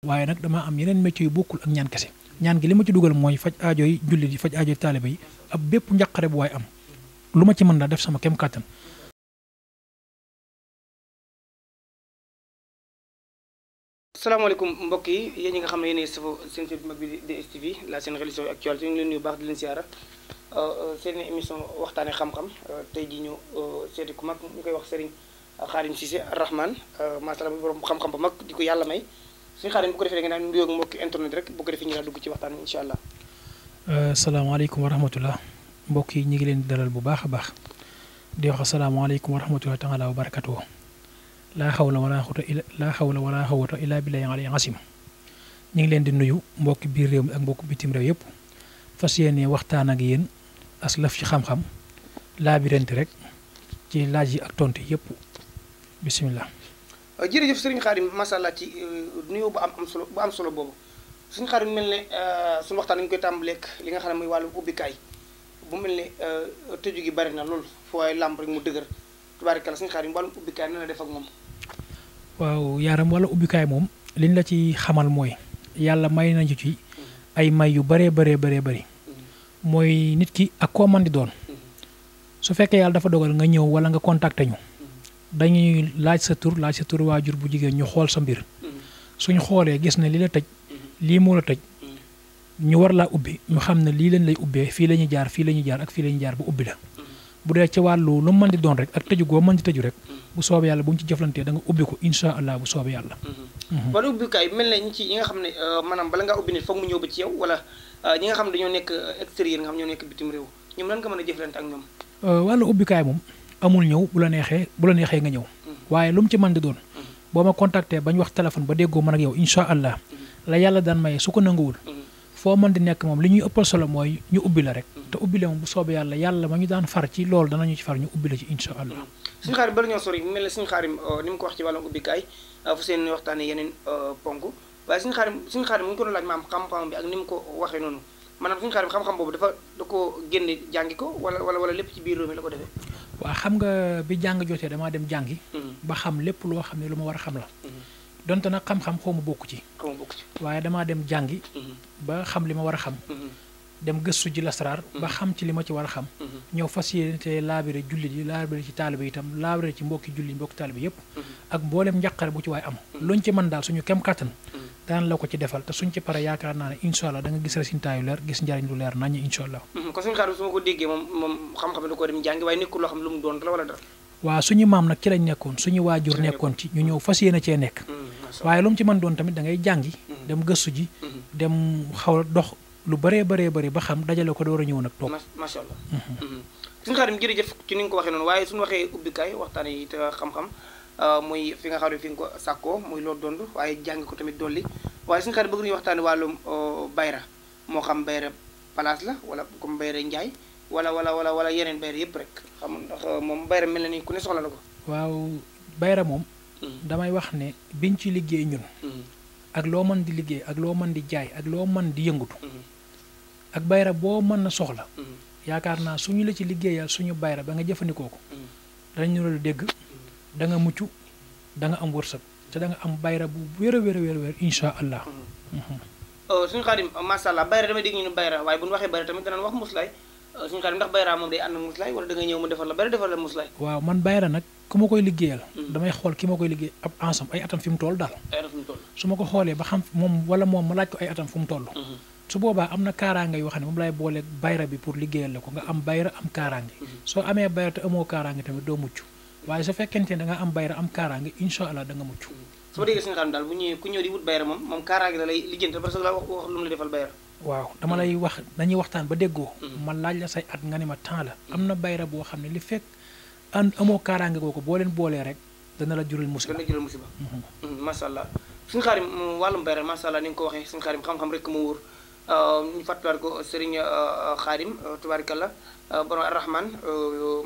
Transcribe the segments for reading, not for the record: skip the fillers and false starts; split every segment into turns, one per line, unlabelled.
waaye nag dama am yeneen métier yu bokkul ak ñaan kese ñaan gi li ma ci dugal mooy faj aajo yi jullit yi faj aajo yi taaliba yi ab bépp njàqare bu waay am lu ma ci mën daa def sama kem kàttan.
salaamaaleykum mbokk yi yéen ñi nga xam ne yéen safo seen site bu mag bi di DSTV la seen religion et actualité ñu ngi leen nuyu baax di leen siyaara seen émission waxtaane xam-xam tey ji ñu seeti ku mag ñu koy wax Serigne Khadim Cissé Rahman macha allah borom xam-xam bu mag di ko yàlla may suñu Khadim bu ko defee da nga naan nuyoo mbokki internet rek bu ko defee ñu la dugg ci waxtaan wi incha allah.
salaamaaleykum wa rahmatullah mbokk yi ñu ngi leen di dalal bu baax a baax di wax asalaamaaleykum wa rahmatullah taala wa barakatuh laa xawla wala xawata illa billahi aliyyil azim ñu ngi leen di nuyu mbokki biir réew mi ak mbokki bitim réew yëpp fas yéene waxtaan ak yéen as laf ci xam-xam laabirante rek ci laaj yi ak tontu yëpp bisimilah.
jërëjëf Serigne Khadim macha allah ci nuyoo bu am solo boobu Serigne Khadim mel ne suñu waxtaan dañu koy tàmbaleeg li nga xam ne mooy wàllu ubbikaay bu mel ne tëju gi bari na lool foo waaye làmb rek mu dëgër tubaarikala Serigne Khadim wàllum ubbikaay na la def ak moom.
waaw yaaram wala ubbikaay moom liñ la ci xamal mooy yàlla may nañu ci ay may yu bëree bëri mooy nit ki ak koo man di doon su fekkee yàlla dafa dogal nga ñëw wala nga contacté ñu dañuy laaj sa tur waajur bu jigéen ñu xool sa mbir suñ xoolee gis ne li la tëj lii moo la tëj ñu war laa ubbi ñu xam ne lii leen lay ubbee fii la ñuy jaar fii la ñuy jaar ak fii la ñuy jaar bu ubbi la bu dee ci wàllu lu mën di doon rek ak tëju goo mën di tëju rek bu soobee yàlla bu ñu ci jëflantee da nga ubbi ko incha allah bu soobee yàlla.
wala ubbikaay mel na ñi ci ñi nga xam ne maanaam bala ngaa ubbi nit foog mu ñëw ba ci yow wala ñi nga xam ne dañoo nekk extérieur nga xam ñoo nekk bitim réew ñoom lan nga mën a jëflante ak ñoom.
wàllu ubbikaay moom amul ñëw bu la neexee nga ñëw waaye lu mu ci mën di doon boo ma contacté bañ wax téléphone ba déggoo man ak yow incha allah la yàlla daan maye su ko nanguwul foo mën di nekk moom li ñuy ëppal solo mooy ñu ubbi la rek te ubbi la moom bu soobee yàlla ma ñu daan far ci loolu danañu ci far ñu ubbi la ci incha allah.
suñu xaarim bala ñoo sori mel ne suñu xaarim ni mu ko wax ci wàllum ubbikaay fu seen waxtaane yeneen ponk waaye suñu xaarim mu ngi ko doon laaj maam xam-xam bi ak ni mu ko waxee noonu maanaam suñu xaarim xam-xam boobu da ko génne jàngi ko wala lépp ci biir réew mi la ko defee.
waaw xam nga bi jàng jotee damaa dem jàngi ba xam lépp loo xam ne lu ma war a xam la donte nag xam-xam xaw ma bokk ci waaye damaa dem jàngi ba xam li ma war a xam dem gëstu ji lasaraar ba xam ci li ma ci war a xam ñëw fas yéene te laabire jullit yi laabire ci taalibe yi itam laabire ci mbokki jullit mbokki taalibe yépp ak mboolem njàqare bu ci waay am luñ ci mën daal suñu kem kàttan daan la ko ci defal te suñ ci pare yaakaar naa ne incha allah da nga gis résultat yu leer gis njariñ lu leer nañu incha allah.
kon suñu xaarim su ma ko déggee moom xam-xam da ko dem jàngi waaye nekkul loo xam lu mu doon la wala dara.
waaw suñu maam nag ci lañ nekkoon suñu waajur nekkoon ci ñu ñëw fas yéene cee nekk waaye lu mu ci mën doon tamit da ngay jàngi dem gëstu ji dem xaw a dox lu bëree ba xam dajale ko door a ñëw nag toog.
macha allah. suñu xaarim jërëjëf ci ni nga ko waxee noonu waaye suñu waxee ubbikaay waxtaan yi te xam-xam muy fi nga xam ne fi nga ko sàkkoo muy loolu dond waaye jàng ko tamit dolli waaye suñu xaarim bëgg nañu waxtaane wàllum bayra moo xam bayra place la wala comme bayra njaay wala yeneen bayra yëpp rek xam ndax moom bayra mel na ni ku ne soxla na ko.
waaw bayra moom damay wax ne biñ ci liggéey ñun ak loo mën di liggéey ak loo mën di jaay ak loo mën di yëngatu ak bayra boo mën na soxla yaakaar naa suñu la ci liggéeyal suñu bayra ba nga jëfandikoo ko danañu la dégg da nga mucc da nga am wërsëg te da nga am bayra bu wér a wér incha allah.
suñu xaadim macha allah bayra damay dégg ñu ne bayra waaye bu ñu waxee bayra tamit danañ wax muslaay suñu xaadim ndax bayra moom day ànd muslaay wala da nga ñëw mu defal la bayra defal la muslaay.
waaw man bayra nag ku ma koy liggéeyal damay xool ki ma koy liggéey ab ansam ay atam fi mu toll daal su ma ko xoolee ba xam moom ma laaj ko ay atam fu mu toll su boobaa am na kaaraange yoo xam ne moom lay boole bayra bi pour liggéeyal la ko nga am bayra am kaaraange soo amee bayra te amoo kaaraange tamit doo mucc waaye su fekkente ne da nga am bayra am kaaraange incha allah da nga mucc.
su ma déggee suñu xam daal bu ñëwee ku ñëw di wut bayra moom kaaraange la lay lijjanti parce que la wax lu mu la defal bayra.
waaw dama lay wax dañuy waxtaan ba déggoo ma laaj la say at nga ne ma temps la am na bayra boo xam ne li fekk amoo kaaraange googu boo leen boolee rek dana la jural musiba.
macha allah suñu xaarim wàllum bayra macha allah ni nga ko waxee suñu xaarim xam-xam rek mu wóor ñu fàttaliwaat ko Serigne Khadim tubaarikalla borom Ar-Rahman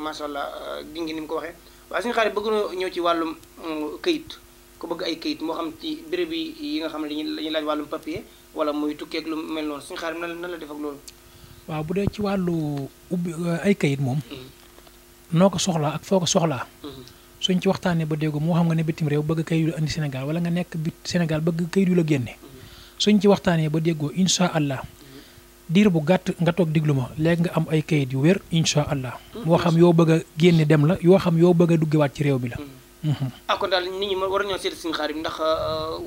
macha allah gi ngi ni mu ko waxee waaye suñu xaarim bëgg na ñëw ci wàllum këyit ku bëgg ay këyit moo xam ci béréb yi nga xam ne dañuy laaj wàllum papier wala muy tukkeeg lu mel noonu suñu xaarim nan la def ak loolu.
waaw bu dee ci wàllu ubbi ay këyit moom noo ko soxlaa ak foo ko soxlaa suñ ci waxtaanee ba déggu moo xam nga ne bitim réew bëgg kayit yu la indi Sénégal wala nga nekk Sénégal bëgg kayit yu la génne suñ ci waxtaanee ba déggoo incha allah diir bu gàtt nga toog diglu ma léegi nga am ay kayit yu wér incha allah moo xam yoo bëgg a génne dem la yoo xam yoo bëgg a duggewaat ci réew bi la.
kon daal nit ñi war nañoo seet suñu Xaadim ndax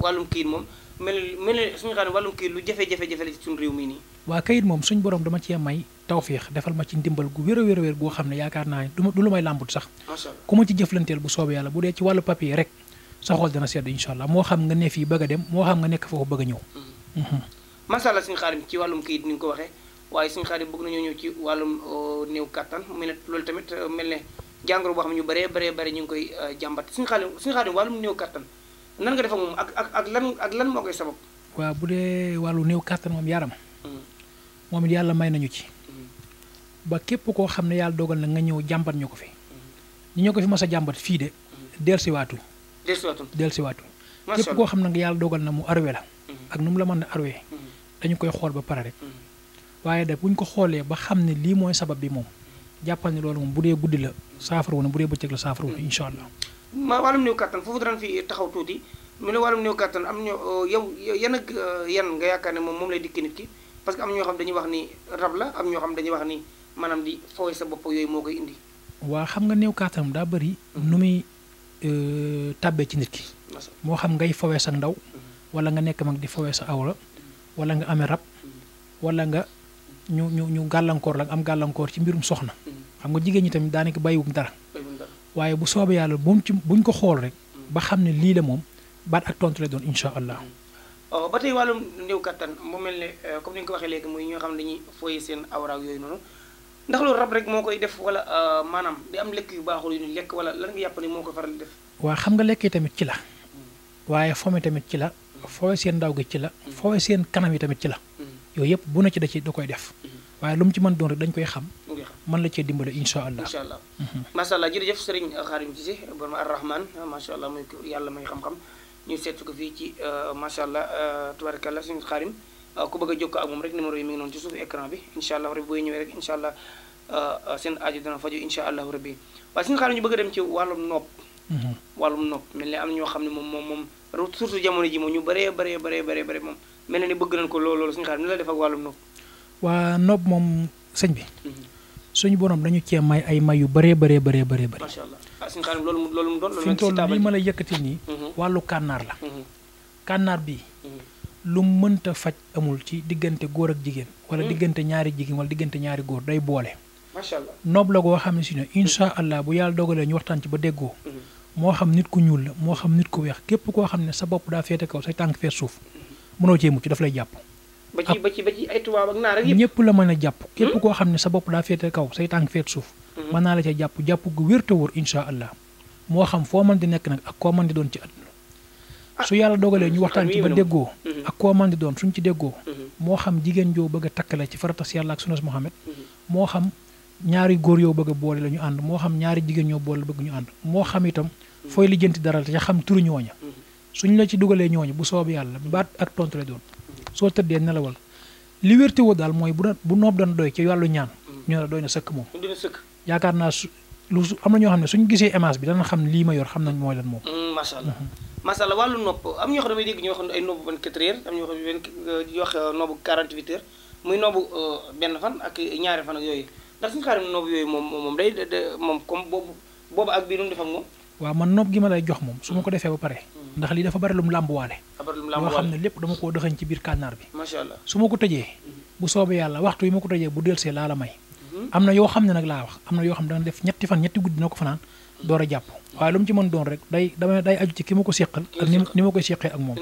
wàllum kayit moom mel ne suñu Xaadim wàllum kayit lu jafe-jafe la ci suñu réew mi nii.
waa kayit moom suñ borom dama cee may tawféex defal ma ci ndimbal gu wér a wér a wér goo xam ne yaakaar naa du lu may làmbut sax.
macha allah
ku ma ci jëflanteel bu soobee yàlla bu dee ci wàllu papier rek sa xol dana sedd incha allah moo xam nga ne fii bëgg a dem moo xam nga nekk foofu bëgg a ñëw.
macha allah suñu Xaadim ci wàllum kayit ni nga ko waxee waaye suñu Xaadim bëgg nañoo ñëw ci wàllum néew kattan mel ne loolu tamit mel ne jàngoro boo xam ne ñu bëree ñu ngi koy jàmbat suñu Xaadim wàllum néew kattan nan nga def ak moom ak lan moo koy sabab.
waaw bu dee wàllu néew kattan moom yaram. moom it yàlla may nañu ci. ba képp koo xam ne yàlla dogal na nga ñëw jàmbat ñu ko fi. ñoo ko fi mas a jàmbat fii de dellusiwaatuñ. dellusiwaatuñ képp koo xam ne nga yàlla dogal na mu arwe la. ak nu mu la mën a arwe. dañu koy xool ba pare rek. waaye de buñ ko xoolee ba xam ne lii mooy sabab bi moom jàppal ne loolu moom bu dee guddi la saafara wu na bu dee bëccëg la saafara wu na incha allah.
wàllum néew kattan foofu danañ fi taxaw tuuti mu ne wàllum néew kattan am ñoo yow yan ak yan nga yaakaar ne moom lay dikki nit ki parce que am ñoo xam dañuy wax ni rab la am ñoo xam dañuy wax ni maanaam di fooy sa bopp yooyu moo koy indi.
waa xam nga néew kattanam daa bëri nu muy tàbbee ci nit ki. moo xam ngay fowee sa ndaw. wala nga nekk mag di fowee sa awra. wala nga amee rab. wala nga ñu gàllankoor la am gàllankoor ci mbirum soxna. xam nga jigéen ñi tamit daanaka bàyyiwum dara. waaye bu soobee yàlla buñ ko xool rek. ba xam ne lii la moom baat ak tontu la doon incha allah.
ba tey wàllum néew kattan mu mel ne comme ni nga ko waxee léegi muy ñoo xam ne dañuy fooyee seen awra yooyu noonu ndax loolu rab rek moo koy def wala maanaam di am lekk yu baaxul yu ñu lekk wala lan nga yàpp ne moo ko faral di def.
waa xam nga lekkee tamit ci la. waaye fome tamit ci la. fooyee seen ndaw gi ci la. fooyee seen kanam yi tamit ci la. yooyu yëpp bu na ci da koy def. waaye lu mu ci mën doon rek dañ koy xam. mën la cee dimbale incha allah.
incha allah macha allah jërëjëf Serigne Khadim Cissé borom Ar-Rahman macha allah muy yàlla may xam-xam ñu seet ko fii ci macha allah tubaarkalla suñu Khadim ku bëgg a jokkoo ak moom rek numéro yi mi ngi noonu ci suufu écran bi incha allah rabbi booy ñëwee rek incha allah seen aajo dana faju incha allah rabbi waaye suñu Khadim ñu bëgg a dem ci wàllum nopp. wàllum nopp mel ne am ñoo xam ne moom surtout jamono ji moom ñu bëree moom mel na ni bëgg nañ ko loolu suñu Khadim ni la def ak wàllum nopp.
waa nopp moom sëñ bi. suñu borom dañu cee may ay may yu bëree.
macha allah suñu Xaadim loolu mu doon
fi mu toll lii ma la yëkkati nii. wàllu kànnaar la. kànnaar bi lu mënta faj amul ci diggante góor ak jigéen. wala diggante ñaari jigéen wala diggante ñaari góor day boole.
macha allah
noob la goo xam ne si ne incha allah bu yàlla dogalee ñu waxtaan ci ba déggoo. moo xam nit ku ñuul la moo xam nit ku weex képp koo xam ne sa bopp daa féete kaw say tànk feet suuf mënoo cee mucc daf lay jàpp.
ba ci ay tubaab ak naar ak yëpp
ñëpp la mën a jàpp. képp koo xam ne sa bopp daa féete kaw say tànk feet suuf. mën naa la ca jàpp gu wér te wóor incha allah moo xam foo mën di nekk nag ak koo mën di doon ci àdduna su yàlla dogalee ñu waxtaan ci ba déggoo ak koo mën di doon suñ ci déggoo moo xam jigéen joo bëgg a takkale ci faratas yàlla ak sunas Muhammad moo xam ñaari góor yoo bëgg a boole la ñu ànd moo xam ñaari jigéen ñoo boole bëgg ñu ànd moo xam itam fooy lijjanti dara te xam turu ñooña suñ la ci dugalee ñooña bu soob yàlla baat ak tontu la doon soo tëddee nelawal li wérte woo daal mooy bu noob doon doy ci wàllu ñaan ñoo la doy na sëkk moom yaakaar naa am na ñoo xam ne suñu gisee image bi dana xam ne lii ma yor xam nañ mooy lan moom
macha allah macha allah wàllu nopp am ñoo xam ne damay dégg ñoo xam ne ay nopp 24 heures am ñoo xam ne wax noobu 48 heures muy noobu benn fan ak ñaari fan ak yooyu ndax suñu xaarim noobu yooyu moom day moom comme boobu ak bii nu mu def ak moom
waaw man nopp gi ma lay jox moom su ma ko defee ba pare ndax lii dafa bari lu mu làmbuwaale loo xam ne lépp dama koo dëxañ ci biir kànnaar bi
macha allah su
ma ko tëjee bu soobee yàlla waxtu yi ma ko tëjee bu delsee laa la may am na yoo xam ne nag laa wax am na yoo xam ne dana def ñetti fan ñetti guddi na ko fanaan door a jàpp waaye lu mu ci mën doon rek day aju ci ki ma ko séqal ak ni ma koy séqee ak moom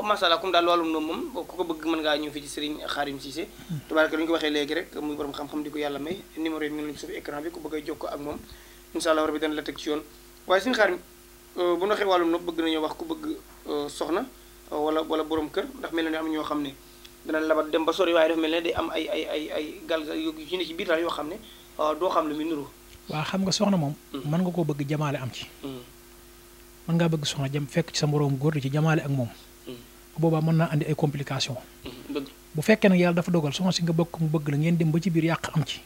macha allah comme daal wàllum noonu moom ku ko bëgg mën ngaa ñëw fii ci Serigne Khadim Cissé tabaaraka lu ñu ko waxee léegi rek muy borom xam-xam di ko yàlla may numéro yi mi ngi leen ci suuf écran bi ku bëgg a jokkoo ak moom incha allah rabbi dana la teg ci yoon waaye Serigne Khadim bu ñu waxee wàllum noonu bëgg nañoo wax ku bëgg soxna wala borom kër ndax mel na ne am ñoo xam ne dana labat dem ba sori waaye dafa mel ne day am ay gal yu ne ci biir daal yoo xam ne doo xam lu muy nuru
waaw xam nga soxna moom mën nga koo bëgg jamaale am ci mën ngaa bëgg soxna jëm fekk ci sa moroom góor di ci jamaale ak moom boobaa mën naa andi ay complication bu fekkee nag yàlla dafa dogal soxna si nga bëgg mu bëgg la ngeen dem ba ci biir yàq am ci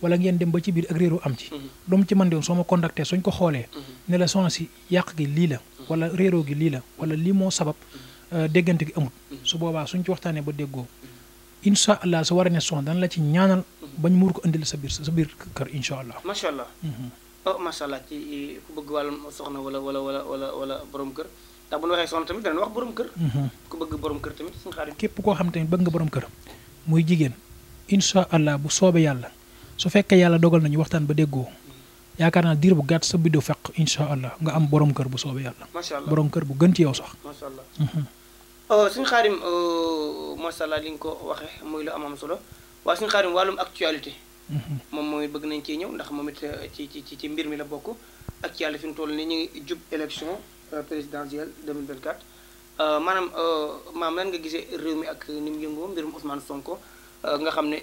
wala ngeen dem ba ci biir ak réeroo am ci lu mu ci mën doon soo ma contacté suñ ko xoolee ne la soxna si yàq gi lii la wala réeroo gi lii la wala lii moo sabab déggante gi amut su boobaa suñ ci waxtaanee ba déggoo incha allah su war a ne soxna dana la ci ñaanal bañ muur ko indil sa biir kër incha allah.
macha allah. oh macha allah ci ku bëgg wàllum soxna wala borom kër ndax bu ñu waxee soxna tamit danañ wax borom kër. ku bëgg borom kër tamit suñu xarit.
képp koo xam tamit bëgg nga borom kër muy jigéen incha allah bu soobee yàlla su fekkee yàlla dogal nañu waxtaan ba déggoo yaakaar naa diir bu gàtt sa biddo fekk incha allah nga am borom kër bu soobee yàlla.
macha allah
borom kër bu gën ci yow sax.
macha allah. suñu xaarim macha allah li nga ko waxee muy lu am solo waaye suñu xaarim wàllum actualité. moom mooy bëgg nañ cee ñëw ndax moom it ci mbir mi la bokk actualité fi mu toll nii ñu ngi jub élection présidentielle 2024. maanaam maam lan nga gisee réew mi ak ni mu yëngoo mbirum Ousmane Sonko nga xam ne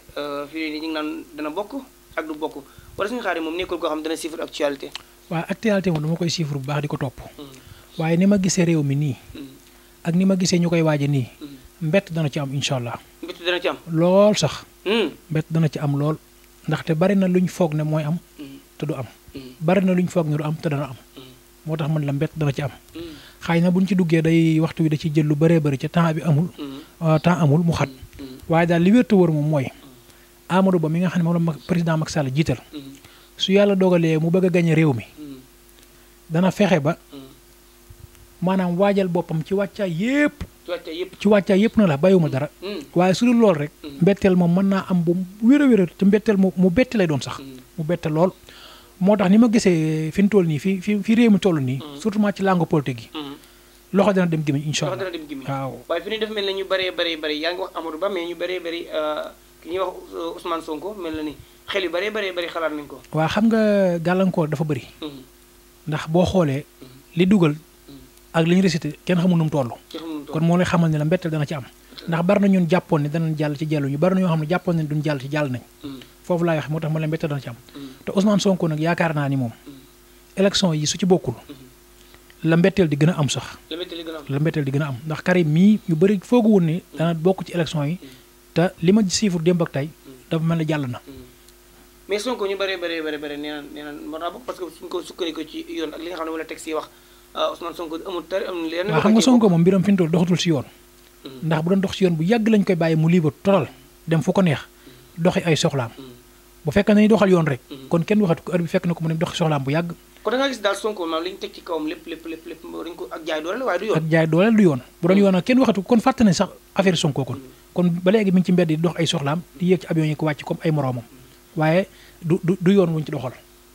fii nii ñu ngi naan dana bokk ak du bokk wala suñu xaarim moom nekkul koo xam dana suivre actualité.
waaw actualité moom dama koy suivre bu baax di ko topp. waaye ni ma gisee réew mi nii. ak ni ma gisee ñu koy waaje nii. mbett dana ci am incha allah.
mbett dana ci am.
lool sax. mbett dana ci am lool. ndaxte bari na luñ foog ne mooy am. te du am. bari na luñ foog ne du am te dana am. moo tax man la mbett dana ci am. xëy na buñ ci duggee day waxtu wi da ciy jël lu bëree bëri ca temps bi amul. temps amul mu xat. waaye daal li wér te wër moom mooy. Amadou Ba mi nga xam ne moom la président Macky Sall jiital. su yàlla dogalee mu bëgg a gañe réew mi. dana fexe ba. maanaam waajal boppam ci wàccaay yépp ci wàccaay yépp na la bàyyiwuma dara waaye su dul lool rek mbetteel moom mën naa am bu wér a wér te mbetteel mu bette lay doon sax mu bette lool moo tax ni ma gisee fi mu toll nii fi réew mi toll nii surtout ci langue politique yi loxo dana dem gémmiñ incha allah waaw
waaye fi ñuy def mel na ñu bëree bëri yaa ngi wax Amadou Ba mais ñu bëree bëri ki ñuy wax Ousmane Sonko mel na ni xel yu bëree bëri xalaat nañ ko
waaw xam nga gàllankoor dafa bëri ndax boo xoolee li dugal ak li ñu récité kenn xamul nu mu toll kon moo lay xamal ne la mbetteel dana ci am ndax bari na ñun jàppoon ne danañ jàll ci jàlluñu bari na ñoo xam ne jàppoon ne duñ jàll ci jàll nañ foofu laay wax moo tax ma leen mbetteel dana ci am te Ousmane Sonko nag yaakaar naa ni moom élection yi su ci bokkul la mbetteel di gën a am sax la mbetteel di gën a am ndax Karim mii ñu bëri foogu woon ne dana bokk ci élection yi te li ma siifur démb ak tey dafa mel ne jàll na
mais Sonko ñu bëree nee na mën naa bokk parce que suñ ko sukkandiku ci yoon ak li nga xam ne wala teg si wax Ousmane Sonko amul tari amul lenn.
waaw xam nga Sonko moom mbiram fi mu toll doxatul si yoon. ndax bu doon dox si yoon bu yàgg lañ koy bàyyi mu libre total dem fu ko neex doxi ay soxlaam bu fekkee ne doxal yoon rek. kon kenn waxatu ko heure bi fekk na ko mu dem doxi soxlaam bu yàgg.
kon da nga gis daal Sonko maanaam li ñu teg ci kawam lépp dañ ko ak jaay doole la waaye du yoon.
ak jaay doole du yoon bu doon yoon nag kenn waxatu kon fàtte nañ sax affaire Sonko kon ba léegi mi ngi ci mbedd di dox ay soxlaam di yéeg ci avion yi ko wàcc comme ay moroomam waaye du yoon wuñ ci doxal.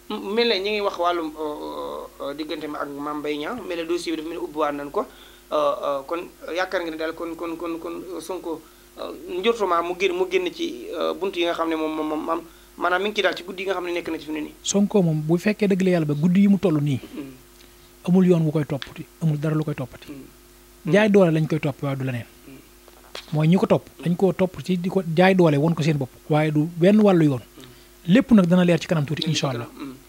mel ne ñu ngi wax wàllum diggante ma ak Mame Mbaye Niang mel ne dossier bi dafa mel ne ubbiwaat nañ ko kon yaakaar nga ne daal kon Sonko njortuma mu génn ci bunt yi nga xam ne moom maanaam mi ngi ci daal ci guddi yi nga xam ne nekk na ci fi mu ne nii.
Sonko moom bu fekkee dëgg la yàlla ba guddi yi mu toll nii. amul yoon wu koy toppati amul dara lu koy toppati. jaay doole lañ koy topp waaye du leneen. mooy ñi ko topp dañ koo topp ci di ko jaay doole won ko seen bopp. waaye du benn wàllu yoon. lépp nag dana leer ci kanam tuuti incha allah.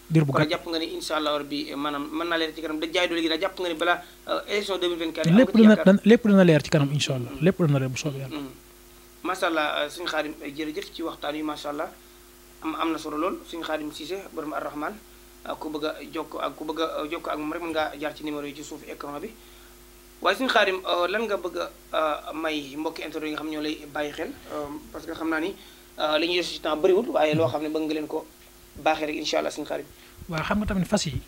dir bu gàtt
jàpp nga ni incha allah rabbi maanaam mën naa leer ci kanam da jaay doole gi daal jàpp nga ni balaa élection 2024.
lépp dana leer ci kanam incha allah lépp dana leer bu soobee yàlla.
macha allah suñu xaadim jërëjëf ci waxtaan yi macha allah am na solo lool suñu xaadim Cissé borom Ar-Rahman ku bëgg a jokkoo ak moom rek mën ngaa jaar ci numéro yi ci suufu écran bi waaye suñu xaadim lan nga bëgg a may mbokki internet yi nga xam ñoo lay bàyyi xel parce que xam naa ni li ñuy def ci temps bëriwul waaye loo xam ne bëgg nga leen ko baaxee rek incha allah suñu xaadim.
waaw xam nga tamit fas yi.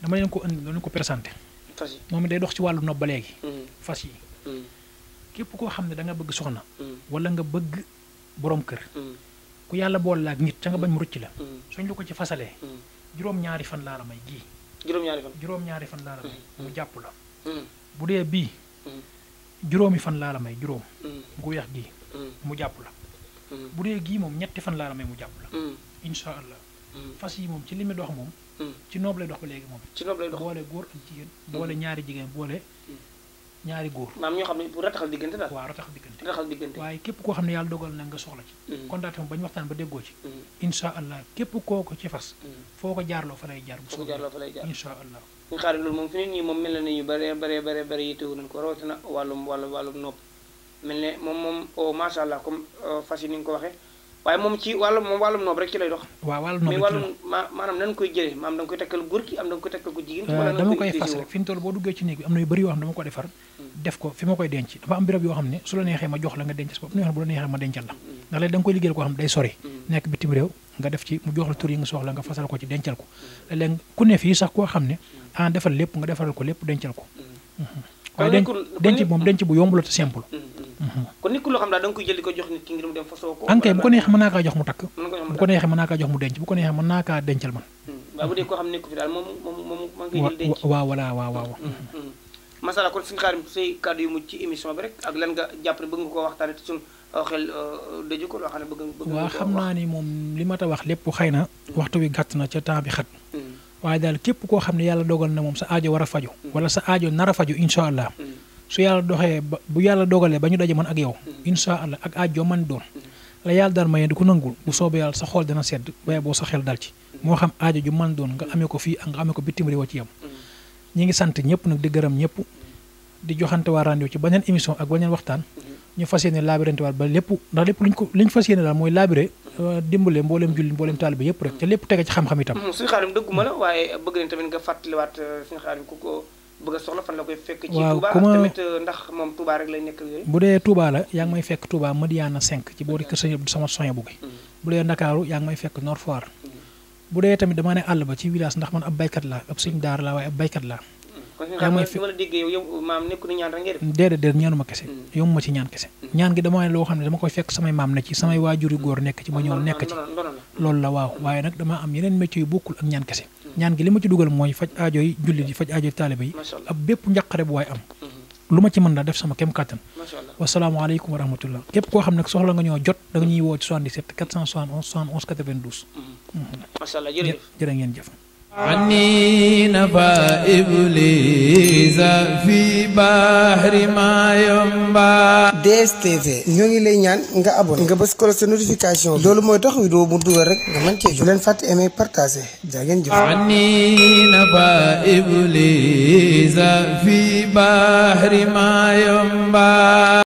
dama leen ko indi dama leen ko présenté.
fas yi
moom it day dox ci wàllu nopp ba léegi. fas yi. képp koo xam ne da nga bëgg soxna. wala nga bëgg borom kër. ku yàlla boole la ak nit ca nga bañ mu rëcc la. suñ la ko ci fasalee. juróom-ñaari fan laa la may gii. juróom-ñaari fan laa la may mu jàpp la. bu dee bii. juróomi fan laa la may juróom. gu weex gii. mu jàpp la. bu dee gii moom ñetti fan laa la may mu jàpp la. incha allah. fas yi moom ci li muy dox moom. ci noob lay dox ba léegi moom.
ci noob lay dox
boole góor ak jigéen. boole ñaari jigéen boole ñaari góor.
maam ñoo xam ne pour rataxal diggante daal.
waaw rataxal diggante waaye képp koo xam ne yàlla dogal na nga soxla ci. contacté moom ba ñu waxtaan ba déggoo ci. incha allah képp koo ko ci fas. foo ko jaarloo fa lay jaar.
foo ko jaarloo fa lay jaar
incha allah.
ñu xaar loolu moom fi ne nii moom mel na ni ñu bare yittewu nañ ko rawatina wàllum nopp mel ne moom macha allah comme fas yi ni nga ko waxee waaye moom ci wàllum noob rek ci lay dox.
waaw wàllu noob
mais wàllum maanaam nan koy jëlee maanaam da nga koy takkal góor ki am da nga koy takkal ko jigéen. wala
dama koy fas rek fi mu toll boo duggee ci néeg bi am na yu bëri yoo xam ne dama ko defar def ko fi ma koy denc dafa am béréb yoo xam ne su la neexee ma jox la nga denc sa bopp am na yoo xam ne bu la neexee ma dencal la ndax léegi da nga koy liggéeyal koo xam ne day sori nekk bitim réew nga def ci mu jox la tur yi nga soxla nga fasal ko ci dencal ko léeg ku ne fii sax koo xam ne defal lépp nga defaral ko lépp dencal ko waaye denc moom denc bu yomb la te simple.
kon nit ku loo xam daal da nga koy jël di ko jox nit ki ngir mu dem fasoo ko.
ankay bu ko neexee mën naa kaa jox mu takk. bu ko neexee mën naa kaa jox mu denc bu ko neexee mën naa kaa dencal man.
waaw bu dee koo xam ne nekku fi daal moom maa ngi koy jël denc.
waaw voilà waaw.
masala kon suñu xaarim say kàddu yu mujj ci émission bi rek ak lan nga jàpp ne bëgg nga koo waxtaanee suñu xel dëju ko loo xam ne bëgg
waaw xam naa ni moom li ma ta wax lépp xëy na waxtu wi gàtt na ca temps bi xat waaye daal képp koo xam ne yàlla dogal na moom sa aajo war a faju wala sa aajo nar a faju incha allah su yàlla doxee bu yàlla dogalee ba ñu daje man ak yow incha allah ak aajo man doon la yàlla daal mayee di ko nangul bu soobee yàlla sa xool dana sedd waaye boo sa xel dal ci moo xam aajo ju man doon nga amee ko fii ak nga amee ko bitim réew ci yam ñi ngi sant ñëpp nag di gërëm ñëpp di joxante waa rendez-vous ci beneen émission ak beneen waxtaan ñu fas yéene laabirante waat ba lépp ndax lépp liñ fas yéene daal mooy laabire dimbale mbooleem julli mbooleem taalibe yëpp rek te lépp tege ci xam-xam itam.
suñu xaarim dëgguma la waaye bëgg nañ tamit nga fàttaliwaat suñu xaarim ku ko bëgg a soxla fan la koy fekk. ci Touba tamit ndax moom Touba rek lay nekk yooyu.
bu dee Touba la yaa ngi may fekk Touba Madiana 5 ci boori kër Sëñ sama soñe bu gi bu dee Ndakaaru yaa ngi may fekk Nord Foire bu dee tamit damaa ne àll ba ci village ndax man ab baykat laa ab sëñ daara laa waaye ab baykat laa.
yaa ngi may fi ma la déggee yow maam nekku ni ñaan rek ngay def.
déedéet ñaanuma kese yow ma ci ñaan kese ñaan gi dama ne loo xam ne dama koy fekk samay maam ne ci samay waajuri góor nekk ci ma ñëw nekk ci loolu la waaw waaye nag dama am yeneen métier yu bokkul ak ñaan kese ñaan gi li ma ci dugal mooy faj aajo yi jullit yi faj aajo yi taalibe yi ab bépp njaqare bu waay am lu ma ci mën la def sama kem kàttan wasalaamaaleykum wa rahmatullah képp koo xam ne soxla nga ñoo jot da nga ñuy woo ci 77 471 71 92
macha allah jërëjëf
jërë ngeen jëf
عني نفى إبليس في بحر ما ينبع
DSTV ñoo ngi lay ñaan nga abonné nga bës ko sa notification loolu mooy tax vidéo bu dugal rek nga mën cee jot leen fàtte aimer partager jaa ngeen jëf
عني نفى إبليس في بحر ما ينبع